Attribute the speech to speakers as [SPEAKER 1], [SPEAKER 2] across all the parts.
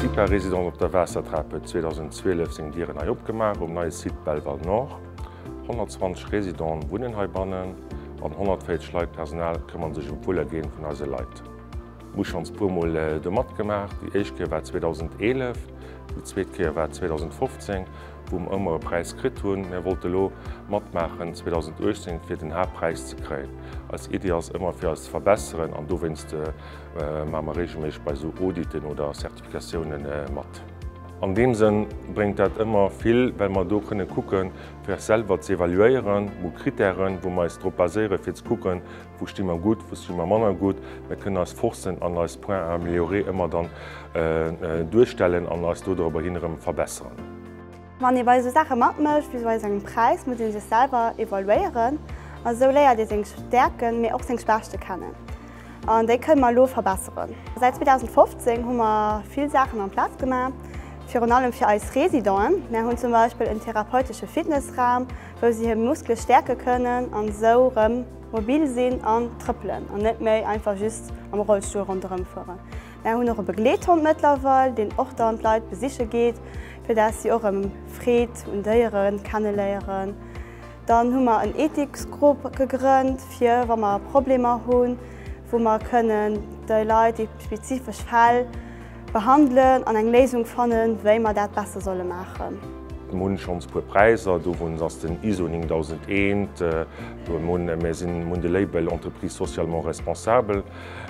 [SPEAKER 1] D'CIPA Résidence op der Waassertrap huet 2012 seng Dieren hei opgemaach um neie Site Belval Nord. 120 Résidenten wunnen heibannen an 140 Leit Personal këmmern sech ëm d'Wuelergehen vun eise Leit. Mir hu schonns puer mol do matgemaach. Déi éischt Kéier war 2011, déi zweet Kéier war 2015, wou mer ëmmer e Präis kritt hunn. Mir wollte lo matmaachen 2018 fir den Haaptpräis ze kréien. Eis Iddi ass ëmmer fir eis ze verbesseren an dowéinst maache mer reegelméisseg bei esou Auditen oder Zertifikatiounen mat. An deem Sënn bréngt dat ëmmer vill, well mer do kënne kucken, fir eis selwer ze evaluéieren, wou Kritären, wou mer eis drop baséieren, fir ze kucken, wou sti mer gutt, wou sti mer manner gutt. Mir kënnen eis Forcen an eis Points à améliorer ëmmer dann duerstellen an eis do dorobber hin erëm verbesseren.
[SPEAKER 2] Wann ee bei esou Saache matmécht, wéi bei esou engem Präis, muss ee sech selwer evaluéieren a esou léiert ee seng Stäerken, mee och seng Schwächte kennen. An déi kënne mer elo verbesseren. Säit 2015 hu mer vill Saachen en place gemaach, virun allem fir eis Residenten. Mär hunn zum Beispill en therapeutesche Fitnessraum, wou si hir Muskele stäerke kënnen an esou erëm mobil sinn an trëppelen an net méi einfach just am Rollstull ronderëm fueren. Mär hunn och e Begleethond mëttlerweil, deen och dann d'Leit besiche geet, fir dass si och erëm Freed un Déiere kenneléieren. Dann hu mer en Ethiksgrupp gegrënnt, fir wa mer Problemer hunn, wou mer kënnen déi Leit, déi spezifesch Fäll behandelen an eng Léisung fannen, wéi mer dat besser solle maachen.
[SPEAKER 1] Mir hunn schonns puer Präiser, dovun ass den ISO 9001, do hunn mir sinn, hunn de Label Entreprise socialement responsable.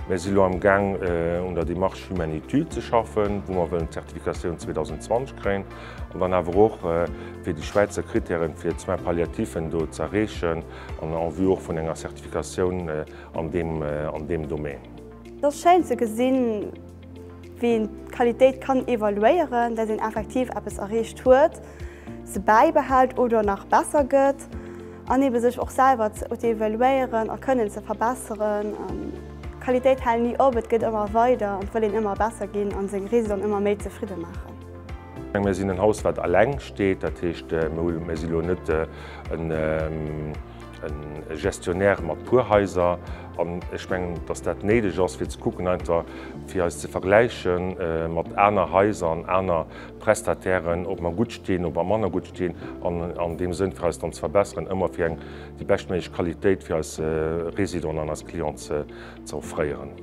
[SPEAKER 1] Mir si lo am Gaang un der Démarche Humanitude ze schaffen, wou mer wëllen d'Zertifikatioun 2020 kréien an dann awer och fir déi Schwäizer Kritären fir d'Soins palliatifen do ze erreechen an en vue och vun enger Zertifikatioun an deem an deem Domaine.
[SPEAKER 2] Et ass schéin ze gesinn, wéi een d'Qualitéit kann evaluéieren, dass een effektiv eppes erreecht huet, se bäibehält oder nach besser gëtt. An ebe sech och selwer ze evaluéieren a kënnen ze verbesseren. D'Qualitéit hält ni op, et gëtt ëmmer weider an et wëll een ëmmer besser ginn a seng Residenten ëmmer méi zefridde maachen.
[SPEAKER 1] Mir sinn en Haus wat alleng steet, dat heescht mir si lo net e Gestionnaire mat puer Haiser. An ech mengen, datt dat néideg ass fir ze kucken einfach fir eis ze vergläiche mat aner Haiser an aner Prestatairen, ob mer gutt stinn, ob mer manner gutt stinn, an an deem Sënn fir eis dann ze verbesseren, ëmmer fir eng déi beschtméiglech Qualitéit fir eis Résidenten an eis Clienten ze ze offréieren.